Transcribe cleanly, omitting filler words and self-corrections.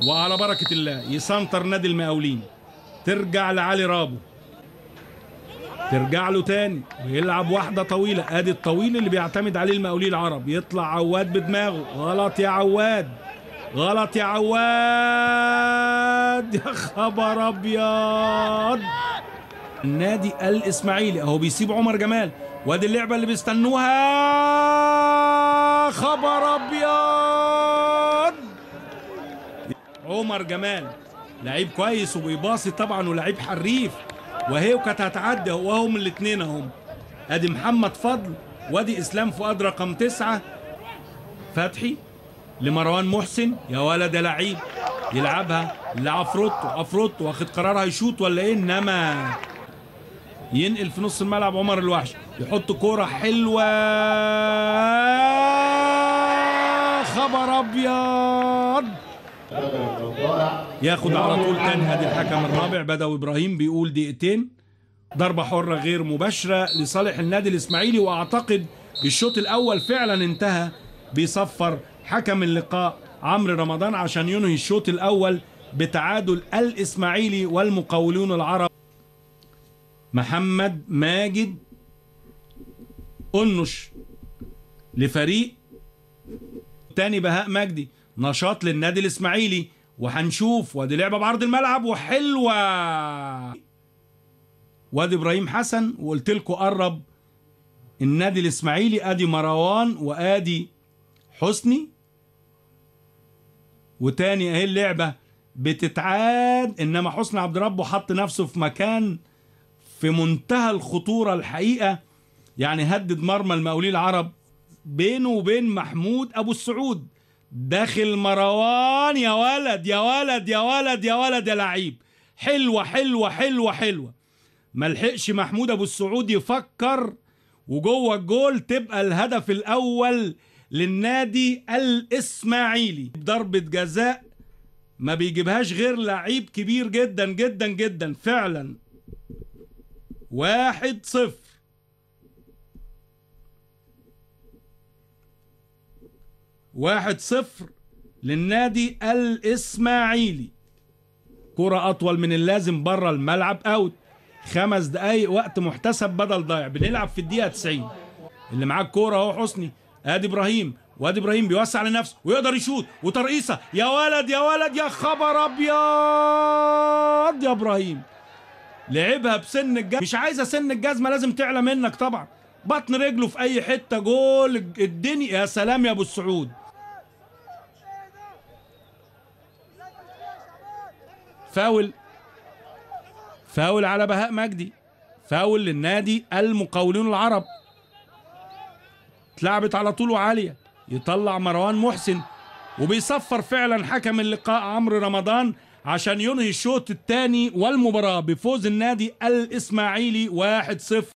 وعلى بركة الله يسنطر نادي المقاولين. ترجع لعلي رابو، ترجع له تاني ويلعب واحدة طويلة. ادي الطويل اللي بيعتمد عليه المقاولين العرب. يطلع عواد بدماغه، غلط يا عواد، غلط يا عواد، يا خبر ابيض. النادي الاسماعيلي اهو بيسيب عمر جمال، وادي اللعبة اللي بيستنوها، خبر ابيض. عمر جمال لعيب كويس وبيباصي طبعا ولعيب حريف، وهي وكانت هتعدي، وهم الاثنين اهم. ادي محمد فضل وادي اسلام فؤاد رقم 9. فتحي لمروان محسن، يا ولد يا لعيب، يلعبها لعفروتو، عفروتو واخد قرار هيشوط ولا ايه، انما ينقل في نص الملعب عمر الوحش، يحط كورة حلوة، خبر ابيض، ياخد على طول تاني. ادي الحكم الرابع بدوي ابراهيم بيقول دقيقتين. ضربه حره غير مباشرة لصالح النادي الاسماعيلي، واعتقد الشوط الاول فعلا انتهى. بيصفر حكم اللقاء عمرو رمضان عشان ينهي الشوط الاول بتعادل الاسماعيلي والمقاولون العرب. محمد ماجد قنش لفريق تاني بهاء مجدي، نشاط للنادي الاسماعيلي وهنشوف. وادي لعبه بعرض الملعب وحلوه، وادي ابراهيم حسن، وقلت لكم قرب النادي الاسماعيلي. ادي مروان وادي حسني، وتاني اهي اللعبة بتتعاد، انما حسني عبد ربه حط نفسه في مكان في منتهى الخطورة الحقيقة، يعني هدد مرمى المقاولين العرب بينه وبين محمود ابو السعود. داخل مروان، يا ولد يا ولد يا ولد يا ولد يا لعيب، حلوة حلوة حلوة حلوة. ملحقش محمود ابو السعود يفكر، وجوه الجول تبقى الهدف الاول للنادي الاسماعيلي. ضربة جزاء ما بيجيبهاش غير لعيب كبير جدا جدا جدا فعلا. 1-0. 1-0 للنادي الاسماعيلي. كرة اطول من اللازم بره الملعب، اوت. 5 دقايق وقت محتسب بدل ضايع، بنلعب في الدقيقة 90. اللي معاه الكورة اهو حسني، ادي ابراهيم، وادي ابراهيم بيوسع لنفسه ويقدر يشوط وترقيصه، يا ولد يا ولد يا خبر ابيض يا ابراهيم. لعبها بسن الجزمة، مش عايزه سن الجزمة، لازم تعلى منك طبعا، بطن رجله في اي حتة، جول الدنيا. يا سلام يا ابو السعود. فاول، فاول على بهاء مجدي، فاول للنادي المقاولون العرب. اتلعبت على طول وعاليه، يطلع مروان محسن، وبيصفر فعلا حكم اللقاء عمرو رمضان عشان ينهي الشوط الثاني والمباراة بفوز النادي الاسماعيلي 1-0.